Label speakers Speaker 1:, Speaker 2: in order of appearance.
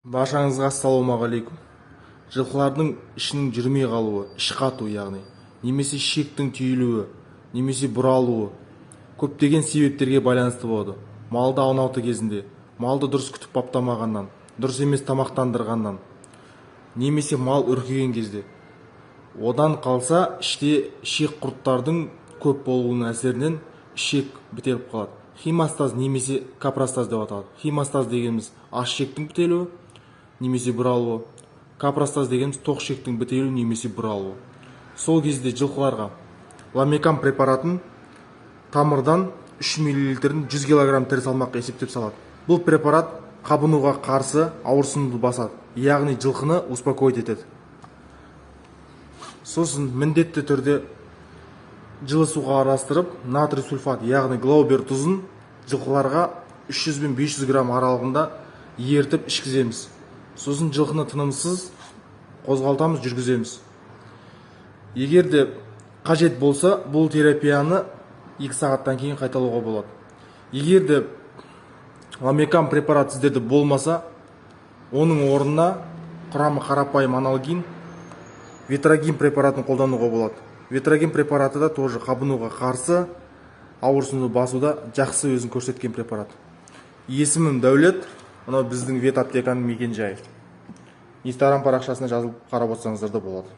Speaker 1: Баршаңызға ассалаумағалейкум! Жылқылардың ішінің жүрмей қалуы, іш қату, яғни немесе ішектің түйілуі немесе бұралуы көптеген себептерге байланысты болады. Малды аунату кезінде малды дұрыс күтіп баптамағаннан, дұрыс емес тамақтандырғаннан немесе мал үркіген кезде, одан қалса, іште ішек құрттардың көп болуының әсерінен ішек бітеліп қалады. Химастаз немесе капростаз деп аталады. Химастаз дегеніміз аш ішектің бітелуі немесе бұралуы, капростаз дегеніміз тоқ ішектің бітелуі немесе бұралуы. Сол кезде жылқыларға Ламекан препаратын тамырдан 3 миллилитрін 100 килограмм тірі салмаққа есептеп салады. Бұл препарат қабынуға қарсы, ауырсынуды басады, яғни жылқыны успокоить етеді. Сосын міндетті түрде жылы суға араластырып, натрий сульфат, яғни глаубер тұзын жылқыларға 300 бен 500 грамм аралығында ерітіп ішкіземіз. Сосын жылқыны тынымсыз қозғалтамыз, жүргіземіз. Егер де қажет болса, бұл терапияны 2 сағаттан кейін қайталауға болады. Егер де Ламекан препарат сіздерде болмаса, оның орнына құрамы қарапайым аналгин, Ветрогин препаратын қолдануға болады. Ветрогин препараты да тоже қабынуға қарсы, ауырсынуды басуда жақсы өзін көрсеткен препарат. Есімім Дәулет. Мынау біздің ветаптеканың мекен жайы. Инстаграм парақшасына жазылып, қарап отырсаңыздар да болады.